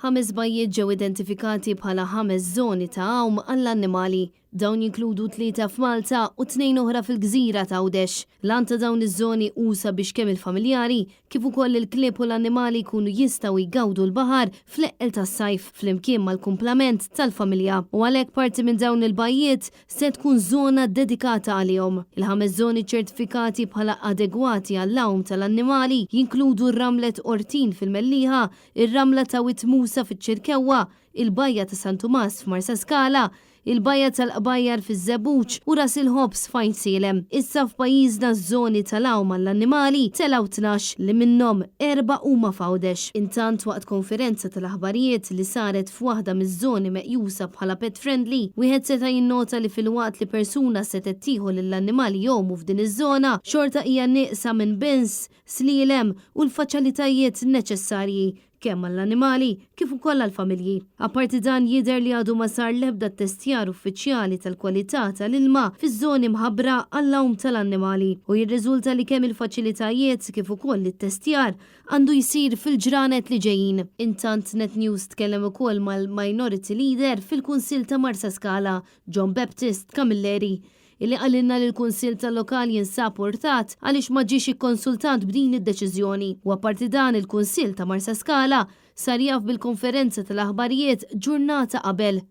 Ħames bajjiet ġew identifikati bħala ħames żoni ta' għawm għall-annimali. Dawn jinkludu tlieta f'Malta u tnejn oħra fil-gżira ta' Għawdex. L-għan ta' dawn iż-żoni hu sabiex kemm il-familjari kif ukoll il-klieb u l-annimali jkunu jistgħu jgawdu l-baħar fl-eqqel tas-sajf flimkien mal-kumplament tal-familja. U għalhekk parti minn dawn il-bajjiet se tkun żona ddedikata għalihom. Il-ħames żoni ċċertifikati bħala adegwati għall-għawm tal-annimali jinkludu r-Ramlet Qortin fil-Mellieħa, ir-Ramla ta' Wied Musa fiċ-Ċirkewwa, il-Bajja ta' San Tumas f'Marsaskala, il-Bajja tal-Qbajjar fiż-Żebbuġ u Ras il-Ħobż f'Għajnsielem. Issa f'pajjiżna ż-żoni tal-għawm għall-annimali telgħu 12 li minnhom erbgħa huma f'Għawdex. Intant waqt konferenza tal-aħbarijiet li saret f'waħda miż-żoni meqjusa bħala pet friendly, wieħed seta' jinnota li filwaqt li persuna setgħet tieħu lill-annimali jgħumu f'din iż-żona, xorta hija nieqsa minn bins, slielem u l-faċalitajiet neċessarji kemm għall-annimali kif ukoll għall-familji. Apparti dan jidher li għadu ma sar l-ebda ttestjar uffiċjali tal-kwalità tal-ilma fiż-żoni mħabbra għall-għawm tal-annimali u jirriżulta li kemm il-faċilitajiet kif ukoll l-ittestjar għandu jsir fil-ġranet li ġejjin. Intant Net News tkellem ukoll mal-Minority Leader fil-Kunsill ta' Marsaskala, John Baptist Camilleri, illi qalilna li l-Kunsill tal-lokal jinsab urtat għaliex ma ġiex ikkonsultat b'din id-deċiżjoni u apparti dan il-Kunsill ta' Marsaskala sar jaf bil-konferenza tal-aħbarijiet ġurnata qabel.